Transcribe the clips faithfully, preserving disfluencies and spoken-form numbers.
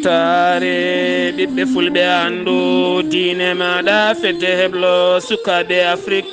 Taare ɓiɓɓe fulɓe anndu diine maaɗa fedde heblo sukaaɓe Afrik.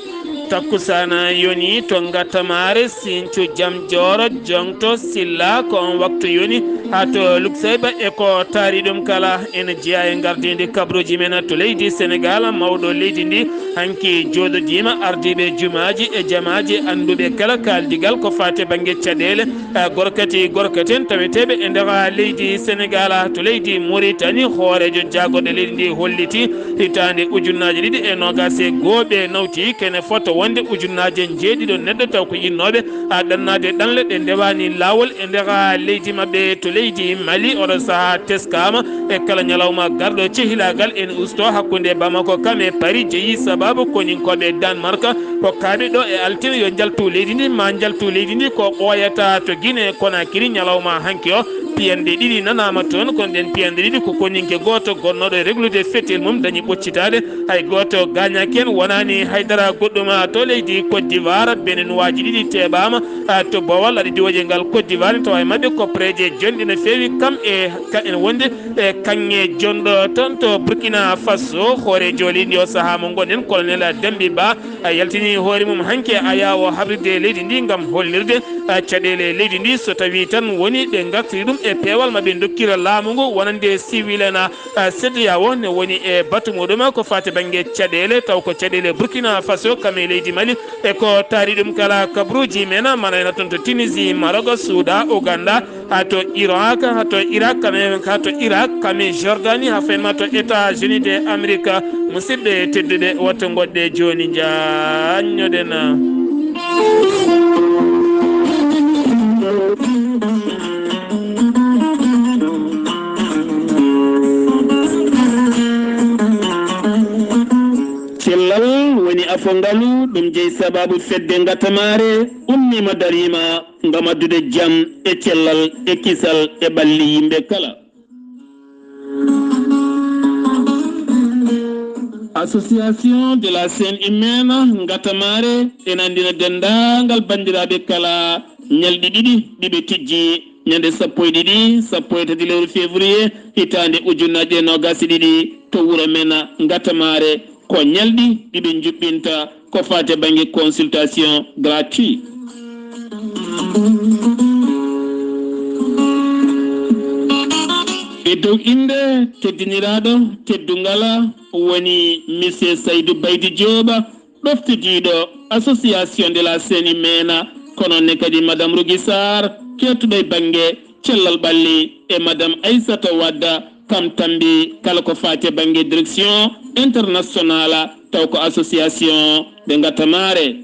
Takkusana yoni to Ngatamaare, Sincu, Jam Jooro, Joŋto, Silla, ko on waktu yoni haa to Luksayba e ko taari ɗum kala. Ene jeyaa e ngardiindi kabruuji men to leydi Senegaal, mawɗo leydi ndi hanki jooɗodiima, ardiiɓe jumaaji e jamaaji annduɓe kala kaaldigal ko faati bannge caɗeele. Eh, gorkati gorkaten taweteeɓe e nder leydi Senegaal, to leydi Moritani, hooreejo jaagorɗe leydi ndi holliti hitaande ujunnaaje ɗiɗi e noogaas e goo ɓe nawti kene fota wonde ujunnaaje njeeɗiɗo neɗɗo taw ko yinnooɓe a ɗannaade ɗanle ɗe ndewaani laawol e nder leydi maɓɓe. To leydi Mali, oɗo sahaa teskaama e kala ñalawma garɗo cehilaagal en usto hakkunde Bamako kam e Paris jeyi sababu koninkooɓe Danemark. Hokkaaɓe ɗo e altine yo njaltu leydi ndi, ma njaltu leydi ndi ko ɓooyata to Guinée Conakry ñalawma hanki o. Piyanɗe ɗiɗi nanaama toon, kono ɗen piyanɗe ɗiɗi ko koninke gooto gonnooɗo e reglude fetel mum dañi ɓoccitaade. Hay gooto gaañaaki heen, wonaani hay dara goɗɗum. To leydi Côte d'Ivoire, Béninoisaji ɗiɗi teeɓaama, a, to boowal aɗa diwoje ngal Côte d'Ivoire, tawa e maɓɓe koppareeje jonɗe no feewi, kam e ka en wonde e kaŋŋe jonɗo toon to Burkina Faso. Hooreejo leydi ndi o sahaa mo ngonɗen, Colonel Demba Ba, a yaltini hoore mum hanki e ayaawo habride leydi ndi ngam hollirde, a, caɗeele leydi ndi, so tawii tan woni ɓe ngartiri ɗum e peewal ma ɓe ndokkira laamu ngu wonande siwil en, a, CEDEAO ne woni e batu muɗum ko faati bannge caɗeele, taw ko caɗeele Burkina Faso kam e leydi Mali. E ko taari ɗum kala kabruuji men, mana ena toon to Tunisie, Maroc, Soudan, Ouganda, haa to Irak, haa to Irak, kam e, haa to Irak, kam e Jordanie, haa fenma to États-Unis de Amérique. Musidɓe tedduɓe, wattu ngoɗɗe jooni njaanñoɗen. Cellal woni afo ngalu, ɗum jeyi sababu fedde ngatamaare ummiima dariima ngam addude jam e cellal e kisal e ɓalli yimɓe kala. Association de la Seine Humaine Ngatamaare ena anndina denndaangal banndiraaɓe kala ñalɗi ɗiɗi ɗi ɓe tijji, ñande sappo e ɗiɗi, sappo e tati lewru février, hitaande ujunnaaje noogaas e ɗiɗi, to wuro men Ngatamaare. Ko ñalɗi ɗi ɓe njuɓɓinta ko faati e bannge consultation gratuit. E dow innde teddiniraaɗo teddungal woni Monsieur Saydou Baydi Jooba, ɗoftidiiɗo Association de la Seine Humaine, kono ne kadi Madame Rougui Sarr, keertuɗo e bannge cellal ɓalli, e Madame Aissata Wade, kam tambi kala ko faati e bannge direction internationale, taw ko association de Ngatamaare.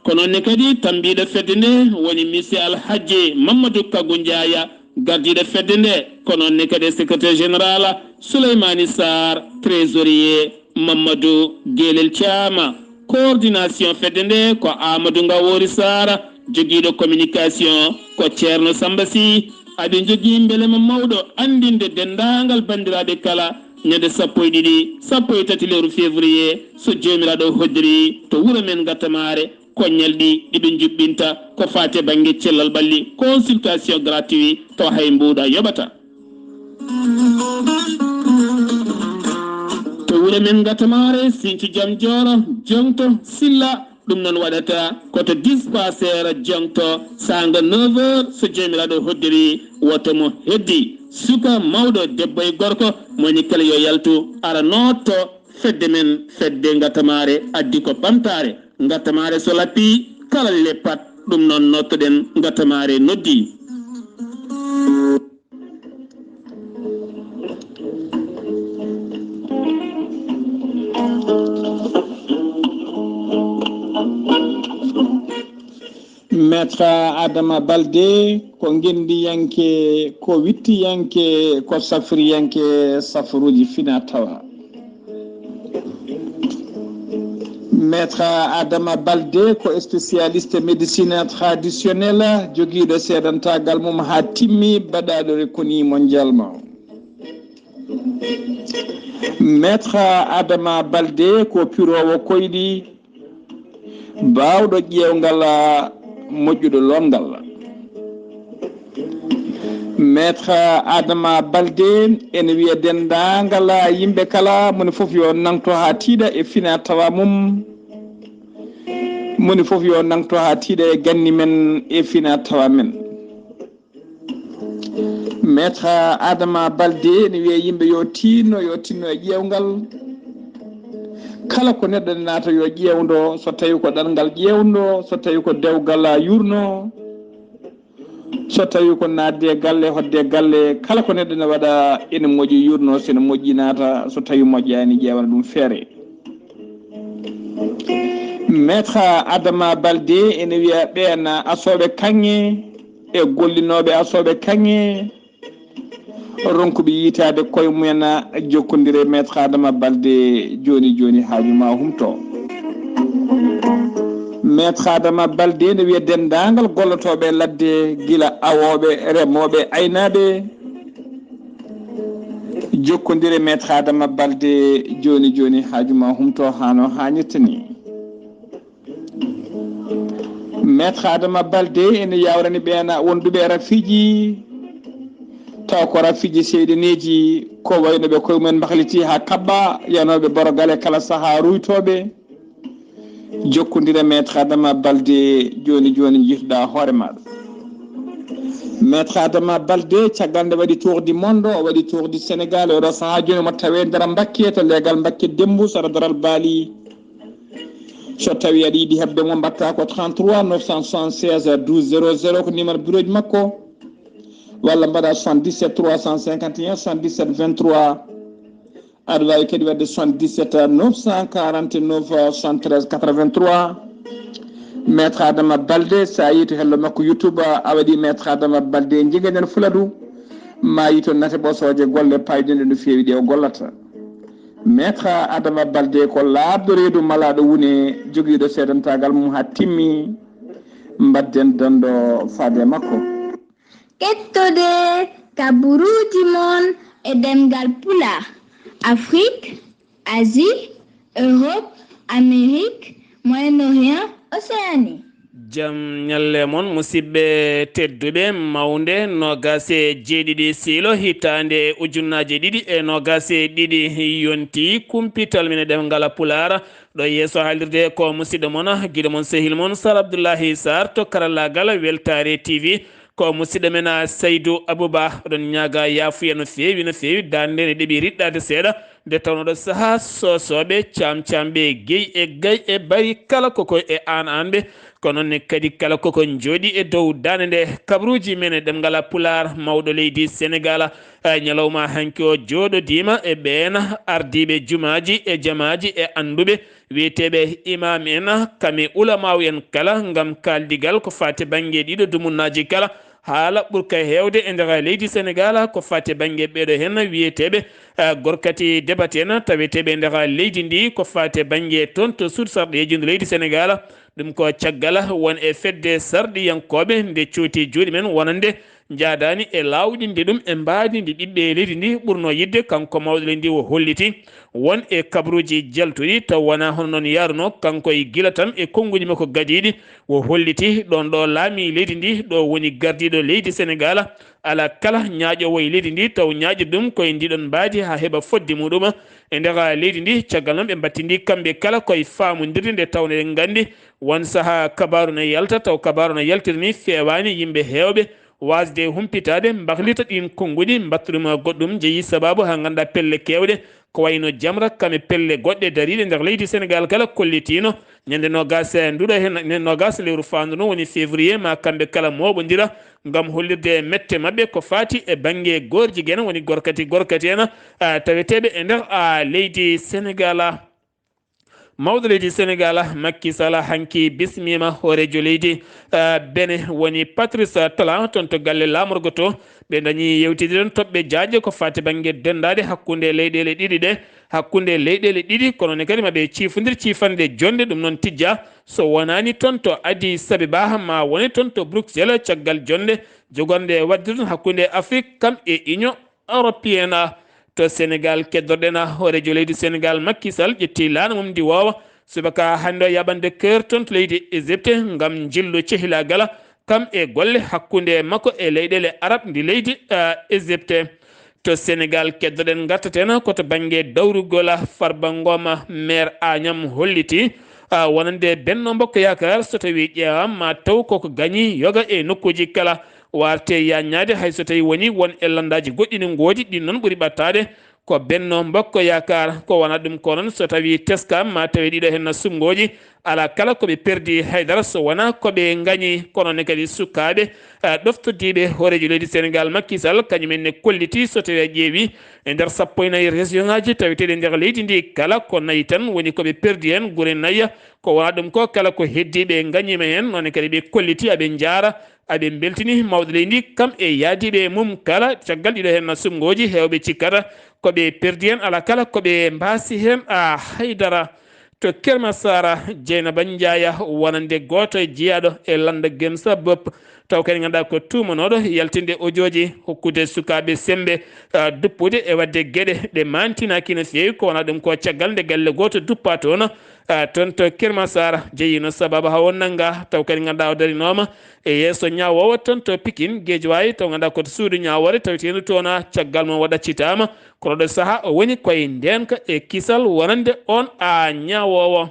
Ko noon ne kadi tambiiɗo fedde nde woni Monsieur Alhaji Mamadou Kagou Ndiaye, gardiiɗo fedde nde, ko noon ne kadi secrétaire général Souleymani Sarr, trésorier Mamadou Gelel Thiam. Coordination fedde nde ko Amadou Ngawori Sarr, jogiiɗo communication ko Ceerno Samba Sy. Aɗen njogii mbelema mawɗo anndinde denndaangal banndiraaɓe kala ñande sappo e ɗiɗi, sappo e tati lewru février, so Joomiraaɗo hoddiri, to wuro men Ngatamaare, ko ñalɗi ɗi ɓe njuɓɓinta ko faati e bannge cellal ɓalli, consultation gratuit, taw hay mbuuɗa yoɓata. To wuro men Ngatamaare, Sinthiou Diam Dioro, Joŋto, Silla, ɗum noon waɗata ko to dispensaire Joŋto, saanga neuf heures, so Joomiraaɗo hoddiri, woto mo heddi. Suka, mawɗo, debbo e gorko, mo woni kala yo yaltu, ara nootto fedde men, fedde Ngatamaare, addi ko ɓamtaare. Ngatamaare so lappii, kala leppat, ɗum noon noottoɗen Ngatamaare noddi. Maître Adama Balde ko ngenndiyanke, ko wittiyanke, ko safriyanke safruuji fina tawa. Maître Adama Balde ko spécialiste médecine traditionnelle, jogiiɗo seedantaagal mum haa timmi, baɗaaɗo reconnu mondialement. Maître Adama Balde ko piroowo koyɗi, baawɗo ƴeewngal, moƴƴuɗo loomngal. Maître Adama Balde ene wiya denndaangal yimɓe kala, moni fof yo nangto haa tiiɗa e fina tawa mum. Moni fof yo nangto haa tiiɗa e ganni men e fina tawa men. Maître Adama Balde ene wiya yimɓe yo tiinno, yo tiinno e ƴeewngal. Kala ko neɗɗo ne naata yo ƴeewndo, so tawi ko ɗanngal ƴeewndo, so tawi ko dewgal yuurno, so tawi ko naatde galle, hoɗde galle, kala ko neɗɗo ne waɗa ene moƴƴi yuurno, so ene moƴƴi naata, so tawi moƴƴaani ƴeewana ɗum feere. Maître Adama Balde ene wiya ɓeen asooɓe kaŋŋe e gollinooɓe asooɓe kaŋŋe ronkuɓe yiytaade koye mumen jokkondire Maître Adama Balde jooni jooni haaju ma humto. Maître Adama Balde ene wiya denndaangal gollotooɓe ladde gila awooɓe, remooɓe, aynaaɓe. Jokkondire Maître Adama Balde jooni jooni haaju ma humto haa no haanirta ni. Maître Adama Balde ene yawrani ɓeen wonduɓe e rafiiji, taw ko rafiiji seyɗineeji, ko wayno ɓe koye mumen mbahliti haa kaɓɓa, yanooɓe borogal e kala sahaa ruytooɓe. Jokkondire Maître Adama Balde jooni jooni, njiituɗaa hoore maaɗa. Maître Adama Balde, caggal nde waɗi tour du monde, o waɗi tour du Sénégal, e oɗo sahaa jooni omo tawee nder Mbakke, to leegal Mbakke Demmbu, sara daral Baali. So tawi aɗa yiɗi heɓde mo, mbaɗta ko trente-trois neuf cent soixante-seize douze zéro zéro, ko numéro bureau ji makko, walla mbaɗa soixante-dix-sept trois cent cinquante et un soixante-dix-sept vingt-trois. Aɗa waawi kadi waɗde soixante-dix-sept neuf cent quarante-neuf soixante-treize quatre-vingt-trois. Maître Adama Balde, so a yii to hello makko YouTube, a waɗi Maître Adama Balde, njiganen Fuladu, ma yii toon nate ɓosooje golle paydunɗe no feewi ɗe o gollata. Maître Adama Balde ko laaɓɗo reedu malaaɗo wune, jogiiɗo seedantaagal mum haa timmi. Mbadden donndo faade e makko. Kettode kaburuuji mon e ɗemngal Pulaar, Afrique, Asie, Europe, Amérique, Moyen-Orient, Océanie. Jam ñalle mon, musidɓe tedduɓe, mawnde noogaas e jeeɗiɗi siilo hitaande ujunnaaje ɗiɗi e noogaas e ɗiɗi yonti, kumpital men e ɗemngal Pulaar. Ɗo yeeso haalirde ko musidɗo mon, giɗo mon, sehil mon, Sar Abdullahi Sar to karallaagal Weltaare T V. Ko musidɗo men, a, Saydu Abuba. Oɗon ñaaga yaafuya no feewi, no feewi. Daande nde ɗeɓi riɗɗaade seeɗa, nde tawno ɗo sahaa soosooɓe, caam-caamɓe, gey e gay e bari kala koko e aan aanɓe. Ko noon ne kadi kala koko njooɗi e dow daande nde. Kabaruuji men e ɗemngal Pulaar, mawɗo leydi Senegaal, a, ñalawma hanki o jooɗodiima e ɓeen ardiiɓe jumaaji e jamaaji e annduɓe wiyeteeɓe imaam en, kam e ulamaaw en kala, ngam kaaldigal ko faati bannge ɗiɗo dumunnaaji kala. Haala ɓurka heewde e nder leydi Senegaal ko faati bannge ɓeeɗo heen wiyeteeɓe, eh, gorkati debate en, taweteeɓe e nder leydi ndi, ko faati bannge toon to suudu sarɗiyeeji ndu leydi Senegaal. Ɗum ko caggal won e fedde sarɗiyankooɓe nde cooti juuɗe men wonande njaadaani e laawɗinde ɗum e mbaadinde ɓiɓɓe leydi ndi. Ɓurno yiɗde kanko mawɗo leydi ndi o holliti won e kabaruuji jaltuɗi taw wonaa hono noon yaarunoo, kanko e gila tan e konnguɗi makko gadiiɗi. O holliti ɗoon ɗo laami leydi ndi, ɗo woni gardiiɗo leydi Senegaal, alaa kala ñaaƴoowo e leydi ndi taw ñaaƴi ɗum koye ndiɗon mbaadi haa heɓa fodde muɗum e nder leydi ndi. Caggal noon ɓe mbattindi kamɓe kala koye faamondirde nde tawno eɗen nganndi won sahaa kabaaru ne yalta taw kabaaru no yaltiri ni feewaani yimɓe heewɓe waasde humpitaade, mbahlita ɗiin konnguɗi, mbaɗta ɗum goɗɗum jeyi sabaabu haa ngannduɗaa pelle keewɗe, ko wayno Jamra, kam e pelle goɗɗe dariiɗe nder leydi Senegaal kala kollitiino ñande noogaas e nduɗo heen, ñande noogaas lewru faandu no woni février, ma kamɓe kala mooɓondira ngam hollirde mette maɓɓe ko faati e bannge goorji gena woni gorkati, gorkati en, a, taweteeɓe e nder, a, leydi Senegaal. Mawɗo leydi Senegaal, Macky Sall, hanki bismiima hooreejo leydi, eh, Benin, woni Patrice Talon, toon to galle laamorgo to. Ɓe dañi yewtidde toɓɓe jaajɗe ko faati bannge denndaade hakkunde leyɗeele ɗiɗi ɗe, hakkunde leyɗeele ɗiɗi, kono ne kadi ma ɓe ciifondir ciifande jonnde, ɗum noon tijja. So wonaani toon to Addis Abeba, ma wone toon to Bruxelles, caggal jonnde jogornde waɗde toon hakkunde Afrik kam e Union European. To Senegaal, keddorɗen hooreejo leydi Senegaal, Macky Sall, ƴetti laana mum ndi woowa subaka hannde o yaɓande Caire toon to leydi Égypte ngam njillu cehilaagal kam e golle hakkunde makko e leyɗeele Arab ndi leydi, ah, Égypte. To Senegal keddoɗen, ngartaten ko to bannge dawrugol Farba Ngom, maire Agnam holliti, ah, wonande Benno Bokk Yaakaar, so tawi ƴeewaama, ma taw koko gañi yoga e nokkuuji kala. Warte yaññaade hay so tawi woni won e landaaji goɗɗi ne ngoodi, ɗin noon ɓuri ɓattaade ko Benno Bokk Yaakaar. Ko wona ɗum ko noon, so tawi teskaama, ma tawi ɗiɗo heen na suɓngooji, alaa kala ko ɓe perdi haydara so wonaa ko ɓe ngañi. Kono ne kadi sukaaɓe, eh, ɗoftodiiɓe hooreejo leydi Senegal Macky Sall, kañum en ne kolliti, so tawi a ƴeewi e nder sappo e nayi région ŋaaji taweteeɗi e nder leydi ndi kala, ko nayi tan woni ko ɓe perdi heen, gure nayi. Ko wona ɗum ko, kala ko heddi ɓe ngañiima heen, noon ne kadi ɓe kolliti, aɓe njaara, aɓe mbeltini mawɗo leydi ndi, kam e yaadiiɓe mum kala. Caggal ɗiɗo heen na suɓngooji, heewɓe cikkata ko ɓe perdi heen, alaa kala ko ɓe mbaasi heen, a, haydara. To Kermasara, Jeynaba Njaaya wonande gooto e jeyaaɗo e lannda Gemsa Bop, taw kadi ngannduɗaa ko tuumanooɗo yaltinde ojooji, hokkude sukaaɓe semmbe, ah, duppude e waɗde geɗe ɗe maantinaaki no feewi. Ko wona ɗum ko caggal nde galle gooto duppaa toon, ah, toon to Kermasara, jeyiino sababu haa o nanngaa, taw kadi ngannduɗaa o darinooma e yeeso ñaawoowo toon to Pikin, Geejawaay, taw ngannduɗaa ko to suudu ñaawoore taweteendu toon, ah, caggal mum o ɗaccitaama. Kono ɗo sahaa o woni koye ndeenka e kisal wonande oon, ah, ñaawoowo.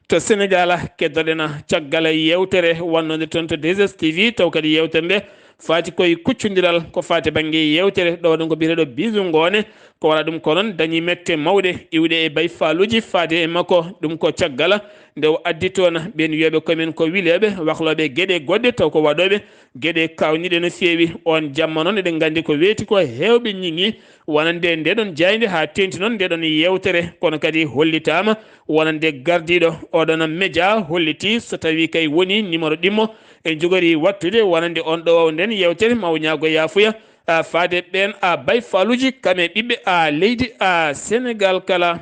To Senegal, keddoɗen caggal yeewtere wannode toon to deux S T V, taw kadi yeewtere nde faati koye kuccondiral ko faati bannge yeewtere, ɗo waɗi ko biyeteeɗo Bijou Ngoné. Ko wona ɗum ko noon, dañi mette mawɗe iwde e bay faaluuji faade e makko. Ɗum ko caggal nde o addi toon ɓeen wiyooɓe koye men ko wileeɓe, waklooɓe geɗe goɗɗe, taw ko waɗooɓe geɗe kaawniiɗe no feewi. Oon jamma noon, eɗen nganndi ko weeti ko, heewɓe ñiŋi wonande ndeɗon jaaynde haa teeŋti noon ndeɗon yeewtere, kono kadi hollitaama wonande gardiiɗo oɗon media holliti so tawi kay woni numéro ɗimmo e jogori wattude wonande on ɗo nden yeewtere, ma o ñaago yaafuya, a, faade ɓeen, a, bay faaluuji kam e ɓiɓɓe, a, leydi, a, Senegal kala.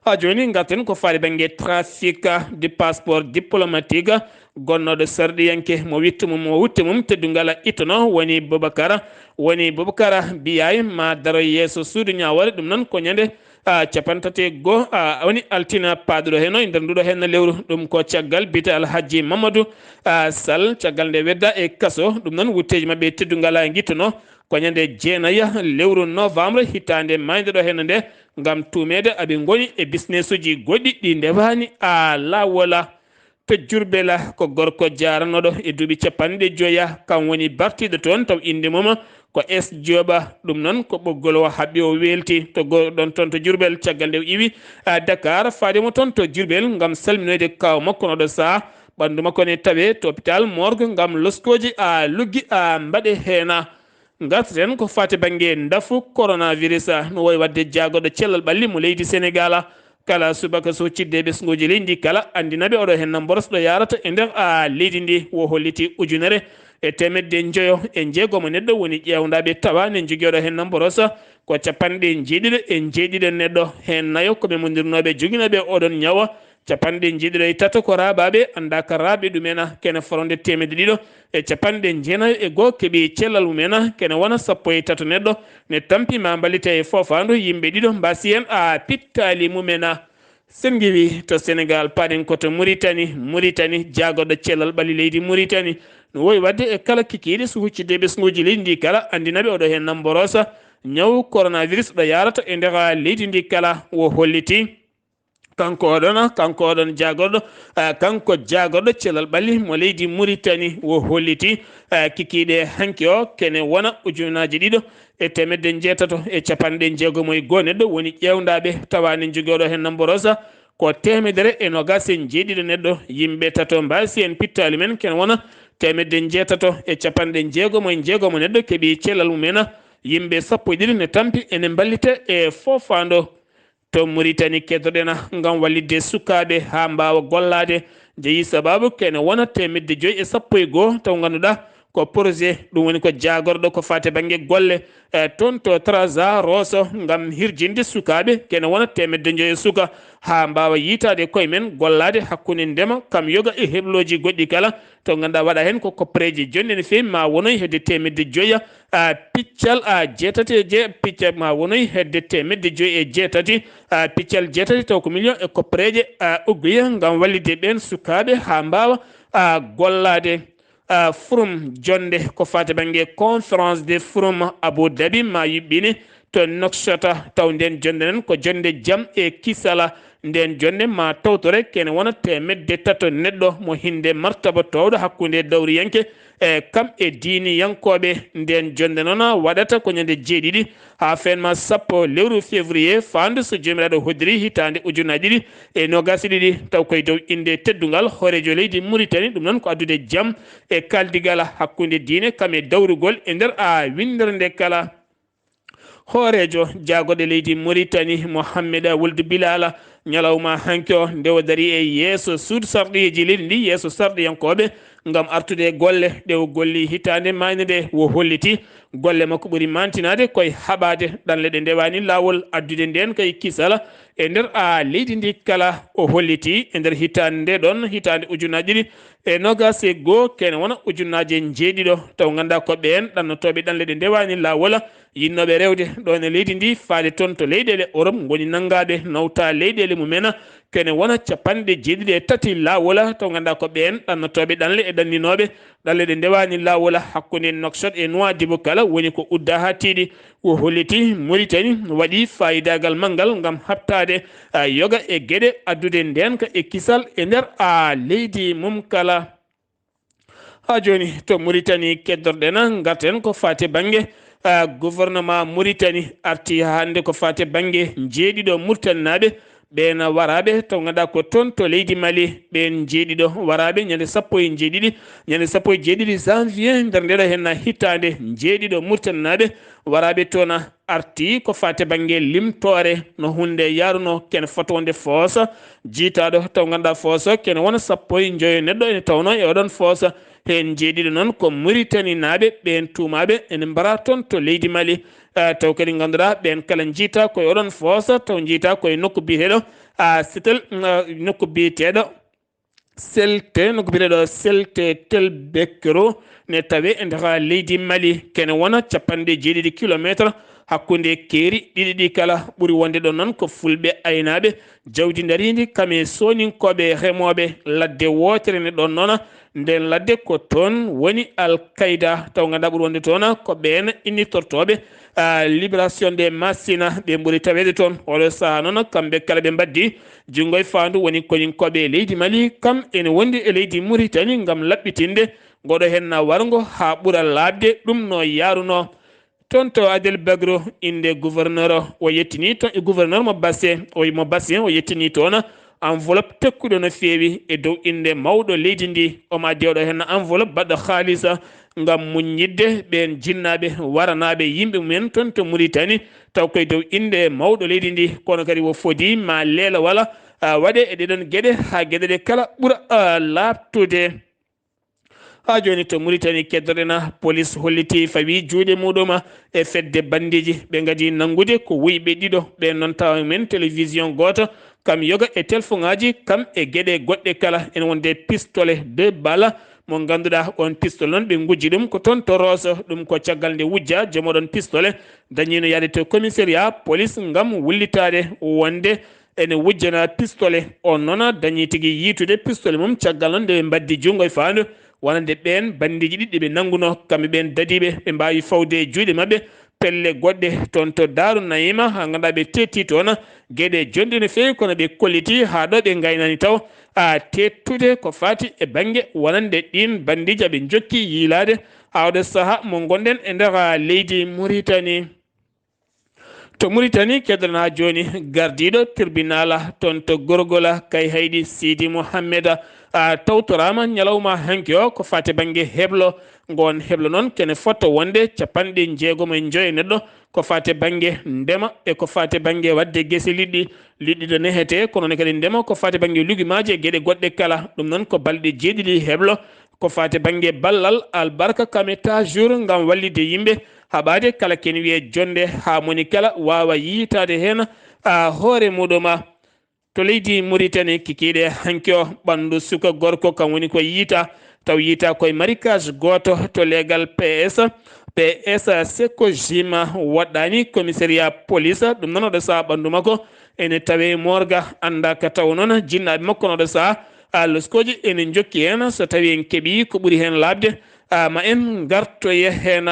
Haa jooni, ngarten ko faade bannge trafic du passeport diplomatique. Gonnooɗo sarɗiyanke mo wittu mum, mo wutte mum teddungal ittono woni Boubacar, woni Boubacar Biaye ma daro yeeso suudu ñaawoore. Ɗum noon ko ñande, a, capanɗe tati e goo, a, woni altine paaɗuɗo heen o, e nder nduɗo heen lewru. Ɗum ko caggal bite Alhaji Mamadou, a, Sall, caggal nde wedda e kaso. Ɗum noon wutteeji maɓɓe teddungal a ngittuno ko ñande jeenayi lewru novembre hitaande maayde ɗo heen nde, ngam tuumeede aɓe ngoni e bisnesuuji goɗɗi ɗi ndewaani a laawola. To Jurbel, ko gorko jaaranooɗo e duuɓi capanɗe joya, kam woni bartiiɗo toon, taw innde mum ko S Jooba. Ɗum noon ko ɓoggol o haɓɓi o weelti to go-, ɗon toon to Jurbel, caggal nde o iwi, a, Dakar, faade mo toon to Jurbel ngam salminoyde kaaw makko no ɗo saha. Ɓanndu makko ne tawe to hôpital morgue ngam loskooji a luggi a mbaɗe heena. Ngarten ko faati bannge ndafu coronavirus, no woyi waɗde jaagorɗo cellal ɓalli mo leydi Senegal. Kala subaka so cidde ɓesnguuji leydi ndi kala, anndinaɓe oɗo heen na mboros ɗo yaarata e nder, a, leydi ndi, wo holliti ujunere e teemedde njoyo e njeegomo neɗɗo woni ƴeewndaaɓe tawa ne njogii oɗo heen na mboros ko capanɗe njeeɗiɗo e njeeɗiɗo neɗɗo, heen nayo ko ɓe mondirnooɓe joginooɓe oɗon ñawa. Capanɗe njeeɗiɗo e tato ko raaɓaaɓe, anndaa ka raaɓe ɗumen, kene foronde teemedde ɗiɗo e capanɗe jeenayo e goo keɓi cellal mumen, kene wona sappo e tato neɗɗo ne tampi ma mballite e foofaandu. Yimɓe ɗiɗo mbaasi heen a pittaali mumen. Sen ngiwi to Senegal, paaɗen ko to Muritani. Muritani, jaagorɗo cellal ɓalli leydi Muritani no woyi waɗde e kala kikiiɗe so huccitde ɓesnguuji leydi ndi kala, anndinaɓe oɗo heen na mborosa ñaw coronavirus ɗo yaarata e nder leydi ndi kala, wo holliti. Kanko oɗon, kanko oɗon jaagorɗo, ah, kanko jaagorɗo cellal ɓalli mo leydi Muritani wo holliti, ah, kikiiɗe hanki o kene wona ujunnaaje ɗiɗo e teemedde njeetato e capanɗe jeegomo e goo neɗɗo woni ƴeewndaaɓe tawa ne njogii oɗo heen na mborosa ko teemedere e noogaas e njeeɗiɗo neɗɗo. Yimɓe tato mbaasi heen pittaali men, kene wona teemedde njeetato e capanɗe jeegomo e jeegomo neɗɗo keɓi cellal mumen. Yimɓe sappo e ɗiɗi ne tampi ene mballite e foofaandu. To Muritani keddoɗen ngam wallitde sukaaɓe haa mbaawa gollaade, jeyi sababu kene wona teemedde joyi e sappo e goo, taw ngannduɗaa ko projet, ɗum woni ko jaagorɗo ko faati bannge golle, e, toon to Trarza Rosso ngam hirjinde sukaaɓe, kene wona teemedde joyi e suka, haa mbaawa yiytaade koye men, gollaade hakkunde ndema kam yoga e heblooji goɗɗi kala, to ngannduɗaa waɗa heen ko koppareeje jonɗe no feewi, ma wonoy hedde teemedde joya, a, piccal, a, jeetati e je-, piccal ma wonoy hedde teemedde joyi e jeetati, a, piccal jeetati taw ko million e koppareeje, a, ugguya ngam wallitde ɓeen sukaaɓe haa mbaawa a gollaade a furum jonde ko faati bannge conférence de furum Abu Dhabi ma yuɓɓini to Nouakchott. Taw nden jonde nden ko jonde jam e kisala. Nden jonde ma tawtore kene wona temedde tato neɗɗo mo hinde martaba towɗo hakkunde dawriyanke e kam e diiniyankooɓe. Nden jonde noon waɗata ko ñande jeeɗiɗi haa fenma sappo lewru février faandu so joomiraaɗo hoddiri hitaande ujunaaji ɗiɗi e noogaas e ɗiɗi. Taw koye dow innde teddungal hooreejo leydi Muritani, ɗum noon ko addude jam e kaaldigal hakkunde diine kam e dawrugol e nder a winndere nde kala. Hooreejo jaagoɗe leydi Muritani, Mohammed Wuld Bilala, ñalawma hanki o nde o dari e yeeso suudu sarɗiyeeji leydi ndi, yeeso sarɗiyankooɓe, ngam artude e golle ɗe o golli hitaande maayde nde, o holliti golle makko ɓuri mantinaade koye haɓaade ɗanle ɗe ndewaani laawol, addude ndeen kay kisala e nder a leydi ndi kala. O holliti e nder hitaande nde ɗoon, hitaande ujunaaji ɗiɗi e noogaas e goo, kene wona ujunaaji e njeeɗiɗo, taw nganndaa ko ɓeen ɗannotooɓe ɗanle ɗe ndewaani laawol, yinnooɓe rewde ɗoon e leydi ndi faade toon to leyɗeele Europe ngoni nanngaaɓe nawta leyɗeele mumen, kene wona capanɗe jeeɗiɗi e tati laawol, taw nganndaa ko ɓeen ɗannotooɓe ɗanle e ɗanninooɓe ɗanle ɗe ndewaani laawol hakkunde Nouakchott e Nouadhibou kala woni ko udda haa tiiɗi. O holliti Muritani waɗi faayidaagal manngal ngam haɓtaade a yoga e geɗe addude ndeenka e kisal e nder a leydi mum kala. Haa jooni to Muritani keddorɗen, ngarten ko faati bannge, ah, gouvernement Muritani arti haa hannde ko faati bannge njeeɗiɗo Muritaninaaɓe, ɓeen waraaɓe to ngannduɗaa ko toon to leydi Mali, ɓeen njeeɗiɗo waraaɓe ñande sappo e njeeɗiɗi, ñande sappo e jeeɗiɗi janvier nder ndeɗo henna hitaande, njeeɗiɗo Muritaninaaɓe waraaɓe toon arti ko faati bannge limtoore no huunde yaruno, kene fotoo wonde foosa jiitaaɗo, taw ngannduɗaa foosa kene wona sappo e njoyo neɗɗo ene tawnoo e oɗon foosa. Heen njeeɗiɗo noon ko Muritaninaaɓe, ɓeen tuumaaɓe ene mbara toon to leydi Mali. Ah, taw kadi ngannduɗaa ɓeen kala njiita koye oɗon foosa, taw njiita koye nokku biyeteeɗo, ah, Setel, ah, nokku biyeteeɗo Selte, nokku biyeteeɗo Selte Tel Bekro ne tawee e nder leydi Mali, kene wona capanɗe jeeɗiɗi kilomeetre hakkunde keeri ɗiɗi ɗi kala. Ɓuri wonde ɗoon noon ko fulɓe aynaaɓe, jawdi ndariindi kam e sooninkooɓe remooɓe ladde wootere ne ɗoon noon. Nden ladde ko toon woni Al Qaeda, taw ngannduɗaa ɓuri wonde toon ko ɓeen innirtortooɓe, ah, Libération des Massina, ɓe ɓuri taweede toon. Oɗo sahaa noon kamɓe kala ɓe mbaddi junngo e faandu woni koninkooɓe e leydi Mali, kam ene wondi e leydi Muritani ngam laɓɓitinde ngoɗo henna warngo haa ɓura laaɓde ɗum no yaarunoo. Toon to Adel Bagro, innde gouverneur o, o yettini to, gouverneur mo Basse, o, mo Basse, o yettini toon enveloppe tekkuɗo no feewi e dow innde mawɗo leydi ndi. Omo addi oɗo henna enveloppe baɗɗo haalisa ngam muññitde ɓeen jinnaaɓe waranaaɓe yimɓe mumen toon to Muritani, taw koye dow innde mawɗo leydi ndi. Kono kadi o fodi ma leelawal, ah, waɗe e ɗeɗon geɗe haa geɗe ɗe kala ɓura, ah, laaɓtude. Haa jooni to Muritani keddoɗen, police holliti fawi juuɗe muɗum e fedde bandiiji. Ɓe ngadi nanngude ko wuyɓe ɗiɗo. Ɓeen noon tawa men télévision gooto, kam yoga e telfoŋaaji, kam e geɗe goɗɗe kala. Ene wonde pistolet deux balles mo ngannduɗaa oon pistolet noon ɓe ngujji ɗum ko toon to Rosso. Ɗum ko caggal nde wujja joom oɗon pistolet dañiino yahde to commissariat police ngam wullitaade wonde ene wujjana pistolet. On noon dañi tigi yiitude pistolet mum caggal noon nde ɓe mbaddi junngo e faandu wonande ɓeen bandiiji ɗiɗi ɓe nanngunoo. Kamɓe ɓeen dadiiɓe ɓe mbaawi fawde e juuɗe maɓɓe pelle goɗɗe toon to Daaru Nayima, haa ngannduɗaa ɓe teetti toon geɗe jonɗi no feewi, kono ɓe kolliti haa ɗo ɓe ngaynaani taw a teettude ko faati e bannge wonande ɗiin bandiiji ɓe njokki yiilaade haa oɗo sahaa mo ngonɗen e nder leydi Muritani. To Muritani, keddoɗen haa jooni gardiiɗo tribunal toon to Gorgola, Kayhayɗi, Sidi Mohammed, a tawtoraama ñalawma hanki o ko faati bannge heblo. Ngoon heblo noon kene fota wonde capanɗe njeegom e njoyo neɗɗo ko faati bannge ndema e ko faati bannge waɗde gese liɗɗi. Liɗɗi ɗo nehetee, kono ne kadi ndema ko faati bannge lugimaaji e geɗe goɗɗe kala. Ɗum noon ko balɗe jeeɗiɗi heblo ko faati bannge ballal albarka kame ta jour ngam wallitde yimɓe haɓaade kala ken wiye jonnde haa moni kala waawa yiytaade heen a hoore muɗum. To leydi Muritani kikiiɗe hanki o ɓanndu suka gorko kam woni ko yiyta taw yiyta koye marikage gooto to leegal P S. P S Sekojima waɗɗaani commissariat police, ɗum noon oɗo sahaa ɓanndu makko ene tawee morga, anndaa ka taw noon jinnaaɓe makko no oɗo sahaa A loskooji ene njokki heen, so tawii en keɓii ko ɓuri heen laaɓde, a ma en ngartoye heen.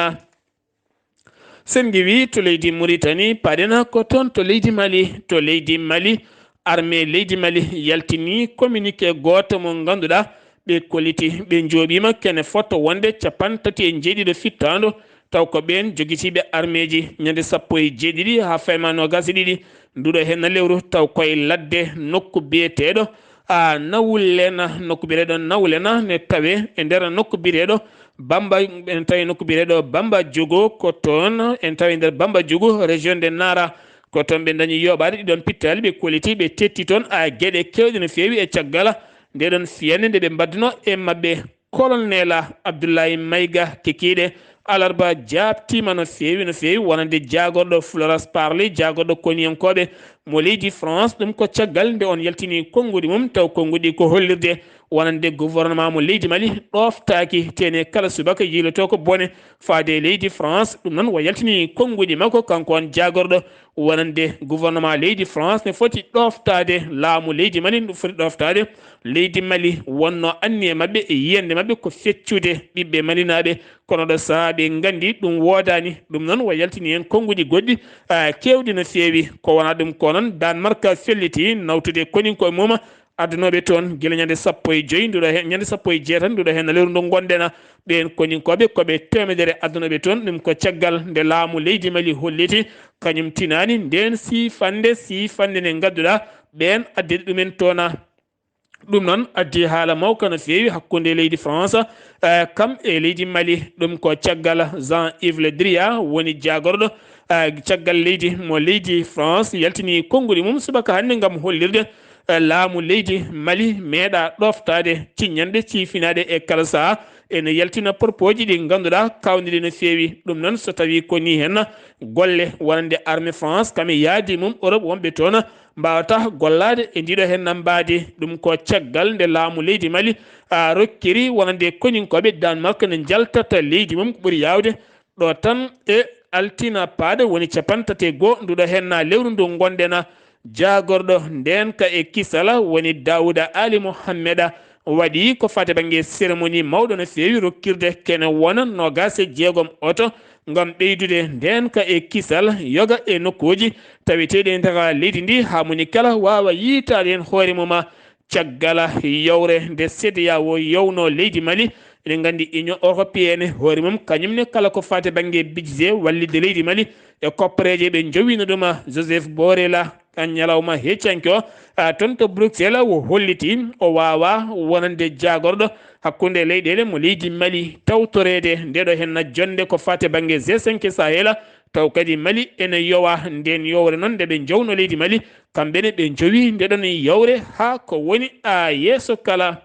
Sen ngiwii to leydi Muritani, paɗen ko toon to leydi Mali. To leydi Mali, armée leydi Mali yaltini communiqué gooto mo ngannduɗaa ɓe kolliti, ɓe njooɓiima kene fotto wonde capanɗe tati e njeeɗiɗo fittaandu, taw ko ɓeen jogitiiɓe armeeji ñande sappo e jeeɗiɗi haa fayma noogaas e ɗiɗi nduɗo heen lewru, taw koye ladde nokku biyeteeɗo a Nawlena, nokku biyeteeɗo Nawlena ne tawe e nder nokku biyeteeɗo Bamba, en tawi nokku biyeteeɗo Bamba Jogo ko toon, en tawi nder Bamba Jogo, région de Nara, ko toon ɓe dañi yooɓaade ɗiɗon pittaali, ɓe kolliti, ɓe tetti toon a geɗe keewɗe no feewi e caggal nde ɗon fiyannde nde ɓe mbaɗduno e maɓɓe. Colonel Abdoulaye Maïga Kekiɗe, alarba jaabtiima no feewi, no feewi, wonande jaagorɗo Florence Parly, jaagorɗo koniyankooɓe mo leydi France. Ɗum ko caggal nde on yaltini konnguɗi mum, taw konnguɗi ko hollirde wonande gouvernement mo leydi Mali ɗooftaaki, tene kala subaka yiiloto ko bone faade e leydi France. Ɗum noon o yaltini konnguɗi makko, kanko on jaagorɗo wonande gouvernement leydi France ne foti ɗooftaade laamu leydi Mali, ɗum foti ɗooftaade leydi Mali. Wonno anniya maɓɓe e yiyannde maɓɓe ko feccude ɓiɓɓe malinaaɓe, kono ɗo sahaa ɓe nganndi ɗum woodaani. Ɗum noon o yaltini heen konnguɗi goɗɗi, a, keewɗi no feewi. Ko wonaa ɗum ko noon, Danemark felliti nawtude koninkoye mum addunooɓe toon gila ñande sappo e joy nduɗo he, ñande sappo e jeetati nduɗo heen lewru ndu ngonɗen. Ɓeen koninkooɓe ko ɓe teemedere addunooɓe toon. Ɗum ko caggal nde laamu leydi Mali holliti kañum tinaani ndeen siifannde, siifannde nde ngannduɗaa ɓeen addiri ɗumen toon. Ɗum noon addi haala mawka no feewi hakkunde leydi France, eh, kam e leydi Mali. Ɗum ko caggal Jean-Yves Le Drian woni jaagorɗo, eh, caggal leydi mo leydi France yaltini konnguɗi mum subaka hannde ngam hollirde, eh, laamu leydi Mali meeɗa ɗooftaade ciññanɗe ciifinaaɗe e kala sahaa. Ene yaltina propos ji ɗi ngannduɗaa kaawniɗi no feewi. Ɗum noon so tawii ko nii heen golle wonande armée France kam e yaadi mum Europe wonɓe toon mbaawata gollaade e ndiɗo heen mbaadi. Ɗum ko caggal nde laamu leydi Mali, a, rokkiri wonande koninkooɓe Danemark ne njaltata leydi mum ko ɓuri yaawde ɗo tan e altine paaɗo woni capanɗe tati e goo nduɗo heen lewru ndu ngonɗen. Jaagorɗo ndeenka e kisal woni Daouda Ali Mohamed, waɗi ko faati bannge cérémonie mawɗo no feewi rokkirde kene wona noogaas e jeegom oto ngam ɓeydude ndeenka e kisal yoga e nokkuuji taweteeɗi e nder leydi ndi, haa moni kala waawa yiytaade heen hoore mum. Caggal yowre nde CEDEAO yowno leydi Mali, eɗen nganndi Union Européenne hoore mum kañum ne kala ko faati bannge budget wallitde leydi Mali e koppareeje ɓe njowino ɗum. Joseph Borrell, ka ñalawma heccanke o, a, toon to Bruxelles, o holliti o waawaa wonande jaagorɗo hakkunde leyɗeele mo leydi Mali tawtoreede ndeɗo heen jonnde ko faati bannge G cinq Sahel, taw kadi Mali ene yowa ndeen yowre noon nde ɓe njowno leydi Mali, kamɓe ne ɓe njowi ndeɗon yowre haa ko woni a yeeso kala.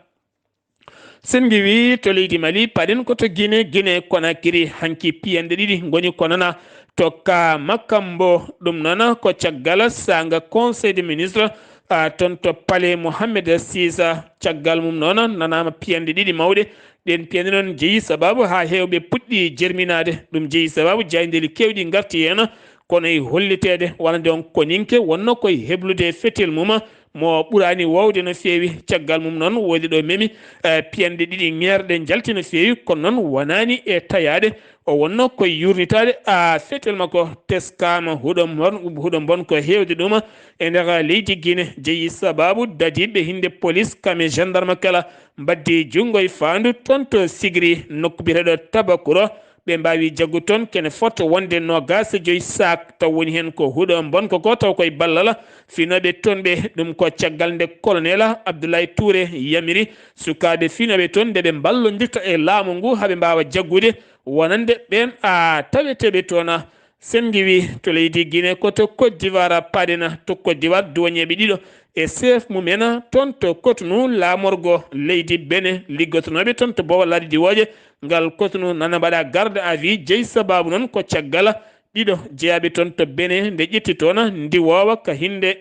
Sen ngiwii to leydi Mali, paɗen ko to Guinée, Guinée Conakry, hanki piyanɗe ɗiɗi ngoni ko nana to ka Makambo. Ɗum noon ko caggal saanga Conseil des ministres, a, toon to palais Mohamed six. Caggal mum noon nanaama piyanɗe ɗiɗi mawɗe. Ɗeen piyanɗe noon jeyi sababu haa heewɓe puɗɗi jerminaade. Ɗum jeyi sababu jaayndeeli keewɗi ngarti heen, kono e holliteede wonande on koninke wonno koye heblude fetel mum mo ɓuraani woowde no feewi. Caggal mum noon woodi ɗo memi, eh, piyanɗe ɗiɗi ŋeerɗe njalti no feewi, kono noon wonaani e tayaade. O wonno koye yurnitaade, a, fetel makko teskaama huɗo mon-, huɗo mbonko heewde ɗum e nder leydi Guinée. Jeyi sababu dadiiɓe hinde police kam e gendarme kala mbaddi junngo e faandu toon to Sigri, nokku biyeteeɗo Tabakuro. Ɓe mbaawi jaggu toon kene fota wonde noogaas e joy saak, taw woni heen ko huɗo mbonko ko, taw koye ballal fiinooɓe toon ɓe. Ɗum ko caggal nde colonel Abdoulaye Touré yamiri sukaaɓe fiinooɓe toon nde ɓe mballondirta e laamu ngu haa ɓe mbaawa jaggude wonande ɓeen a taweteeɓe toon. Sen ngiwi to leydi Guinée ko to Côte d'Ivoire paɗen. To Côte d'Ivoire, duwañeeɓe ɗiɗo e chef mumen toon to Cotonou, laamorgo leydi Benin, liggotonooɓe toon to Bowal Laaɗe Diwooje ngal Cotonou nana mbaɗa garde à vue. Jeyi sababu noon ko caggal ɗiɗo jeyaaɓe toon to Benin nde ƴetti toon ndiwoowa ka hinde,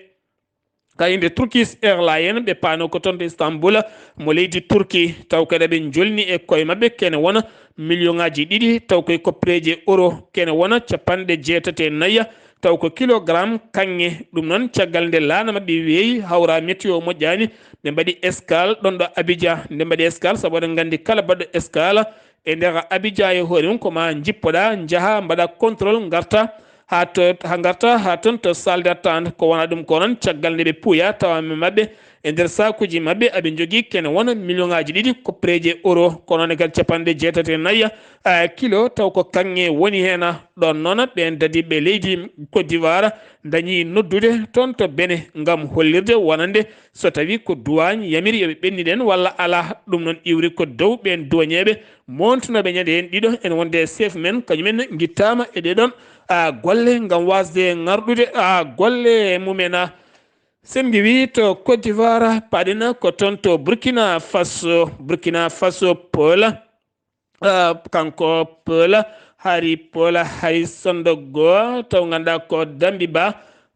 ka hinde Turkish Airlines, ɓe paano ko toon to Istanbul mo leydi Turki. Taw kadi ɓe njolni e koye maɓɓe kene wona million ŋaaji ɗiɗi, taw koye koppereeje euro kene wona capanɗe jeetati e nayi. taw ko kilogram kaŋŋe. Ɗum noon, caggal nde laana maɓɓe weeyi, hawra météo moƴƴaani, ɓe mbaɗi escale ɗoon ɗo Abidjan. Nde mbaɗi escale, sabu oɗon nganndi, kala baɗɗo escale e nder Abidjan e hoore mum, ko ma njippoɗa, njaha, mbaɗa contrôle, ngarta haa to, haa ngarta haa toon to salle d'attente. Ko wona ɗum ko noon, caggal nde ɓe puuya, tawa maɓɓe e nder sakuuji maɓɓe, aɓe njogii kene wona million ŋaaji ɗiɗi koppereeji euro, ko noon e kadi capanɗe jeetati e nayi, a, kilo, taw ko kaŋŋe woni heen. Ɗoon noon, ɓeen dadiiɓe leydi Côte d'Ivoire ndañi noddude toon to Benin ngam hollirde wonande so tawii ko duwaañ yamiri yo ɓe ɓenni ɗeen walla alaa. Ɗum noon iwri ko dow ɓeen duwañeeɓe moontunooɓe ñande heen ɗiɗo en wonde e chef men, kañumen ngittaama e ɗee ɗoon, a, golle ngam waasde ŋarɗude, a, golle mumen. A, sen ngiwii to Côte d'Ivoire, paɗen ko toon to Burkina Faso. Burkina Faso, Paul, a, kanko Paul Hari, Paul Hari Sandaogo, taw ngannduɗaa ko Dambi Ba.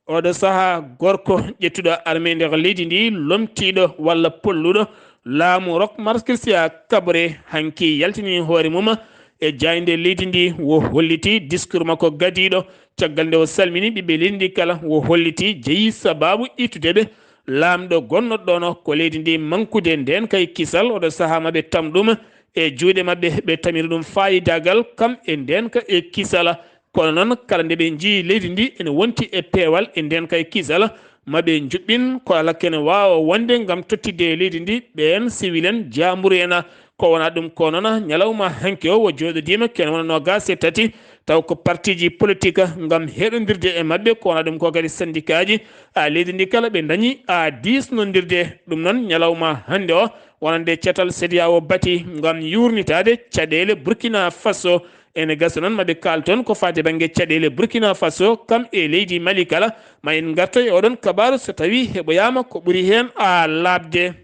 Oɗo sahaa, gorko ƴettuɗo armée nder leydi ndi, lomtiiɗo walla polluɗo laamu Roch Marc Christian Kaboré, hanki yaltini hoore mum e jaaynde leydi ndi, wo holliti discours makko gadiiɗo. Caggal nde o salmini ɓiɓɓe leydi ndi kala, wo holliti jeyi sabaabu ittude ɓe laamɗo gonnoɗo ɗoon ko leydi ndi mankude ndeen kay kisal. Oɗo sahaa maɓe tam ɗum e juuɗe maɓɓe, ɓe tamiri ɗum faayidaagal kam e ndeen ka e kisal. Kono noon, kala nde ɓe njii leydi ndi ene wonti e peewal e ndeen kay kisal, ma ɓe njuɓɓin ko ala kene waawa wonde ngam tottidde e leydi ndi ɓeen siwil en, jaamburu en. Ko wona ɗum ko noon, ñalawma hanki o wo jooɗodiima kene wona noogaas e tati, taw ko partiiji politik ngam heɗondirde e maɓɓe, ko wona ɗum ko kadi sandikaaji, a, leydi ndi kala ɓe ndañi, a, diisnondirde. Ɗum noon, ñalawma hannde o wonande catal CEDEAO bati ngam yuurnitaade caɗeele Burkina Faso. Ene gasa noon maɓe kaal toon ko faati bannge caɗeele Burkina Faso kam e leydi Mali kala. Ma en ngartoy e oɗon kabaaru so tawii heɓoyaama ko ɓuri heen a laaɓde.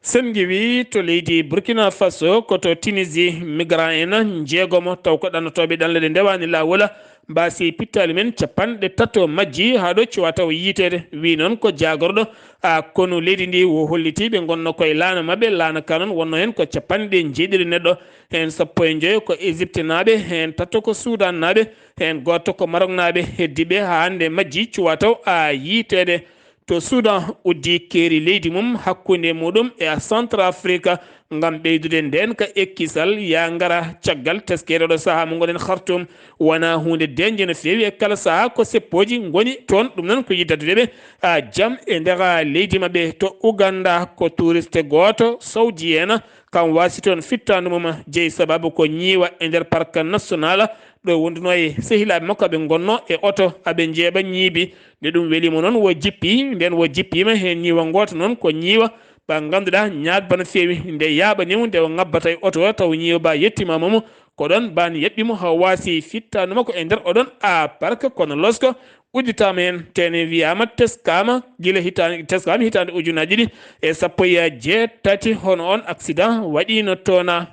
Sen ngiwii to leydi Burkina Faso, ko to Tunisie, migrant en njeegomo taw ko ɗannotooɓe ɗanle ɗe ndewaani laawol, mbaasi pittaali men capanɗe tato majji haa ɗo cuwa taw yiiteede. Wi noon ko jaagorɗo, a, konu leydi ndi wo holliti ɓe ngonno koye laana maɓɓe. Laana ka noon wonno heen ko capanɗe jeeɗiɗi neɗɗo, heen sappo e njoyo ko Égypte naaɓe, heen tato ko Sudan naaɓe, heen gooto ko Maroc naaɓe. Heddiiɓe haa hannde majji cuwa taw a yiiteede. To Sudan uddi keeri leydi mum hakkunde muɗum e Centrafrique ngam ɓeydude ndeen ka ekkisal yaa ngara caggal teskere ɗo sahaa mo ngoɗen Khartoum. Wona huunde deeƴnde no feewi e kala sahaa ko seppooji ngoni toon. Ɗum noon ko yiɗde addude ɓe, a, jam e nder leydi maɓɓe. To Uganda ko touriste gooto Saudi en kam waasi toon fittaandu mum jeyi sababu ko ñiiwa e nder parc national ɗo wonduno e sehilaaɓe makko aɓe ngonno e oto aɓe njeeɓa ñiibi. Nde ɗum weli mo noon wo jippi, nden wo jippiima heen ñiiwa ngoota noon ko ñiiwa ba ngannduɗaa ñaagba no feewi. Nde yaaɓani mo nde o ŋabbata e oto o taw ñiiwa ba yettiima mo, ko ɗoon baan yaɓɓi mo haa waasi fittaandu makko e nder oɗon a parc. Kono losko udditaama heen, tene wiyaama teskaama gila hitaande, teskaama hitaande ujunaaji ɗiɗi e sappo e jeetati. Hono on accident waɗiino toona.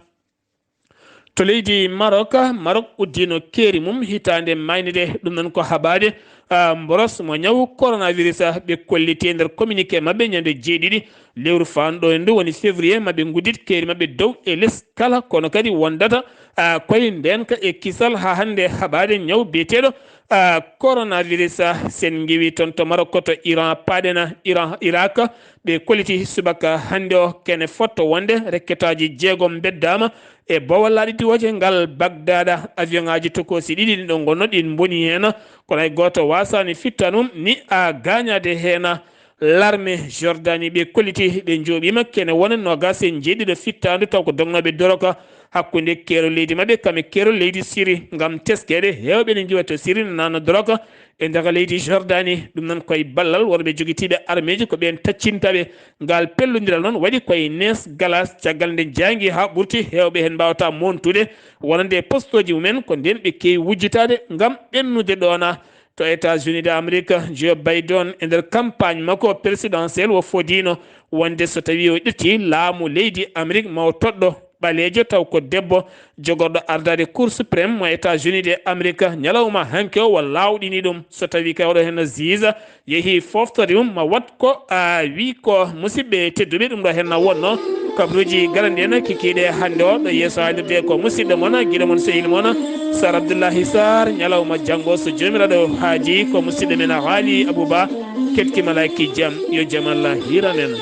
To leydi Maroc, Maroc uddino keeri mum hitaande maynide. Ɗum noon ko habaade, ah, mboros mo ñaw coronavirus, ah, ɓe kolliti e nder communiqué maɓɓe ñande jeeɗiɗi lewru faanɗo en ndu woni février, maɓe nguddit keeri maɓɓe dow e les kala, kono kadi wondata, ah, koye ndeenka e kisal haa hannde habaade ñaw biyeteeɗo, ah, coronavirus. Ah, sen ngiwi toon to Maroc, to Iran, paaɗena Iran, Irak, ɓe kolliti subaka hannde o kene fotto wonde rekketaaji jeegom mbeddaama e bowal laaɗe diwooje ngal Bagdada. Avion ŋaaji tokoosi ɗiɗi ɗin ɗo ngonno ɗin mboni heen, kono hay gooto waasaani fittanum ni a gaañaade heen. L'armée Jordanie ɓe kolliti ɓe njooɓiima kene wona noogaas e njeeɗiɗo fittaandu taw ko dognooɓe doroka hakkunde keerol leydi maɓɓe kam e keerol leydi Siri ngam teskeede heewɓe ne njiwa to Siri no naatno doroka e nder leydi Jordanie. Ɗum noon koye ballal worɓe jogitiiɓe armeeji ko ɓeen taccinta ɓe. Ngal pellondiral noon waɗi koye nees galas, caggal nde jaangi haa ɓurti, heewɓe heen mbaawata montude wonande e postooji mumen, ko ndeen ɓe keewi wujjitaade ngam ɓennude ɗoona. To États-Unis d'Amérique, Joe Biden e nder campagne makko présidentielle o fodiino wonde so tawii o ƴetti laamu leydi Amérique ma o toɗɗo ɓaleejo, taw ko debbo, jogorɗo ardaade Cour suprême mo États-Unis de Amérique. Ñalawma hanke o, o laawɗini ɗum. So tawii kay oɗo heen juge yehii fooftorde mum, ma waɗ ko a wi ko. Musidɓe tedduɓe, ɗum ɗo heen na wonno kabruuji garanɗi en kikiiɗe hannde o. Ɗo yeeso haalirde ko musidɗo mon, giɗo mon, sehil mon, Sar Abdoullahi Sarr. Ñalawma janngo, so Joomiraaɗo haaji, ko musidɗo men Haali Abouba. Keɗki malaaki jam, yo jam Allah hiran en.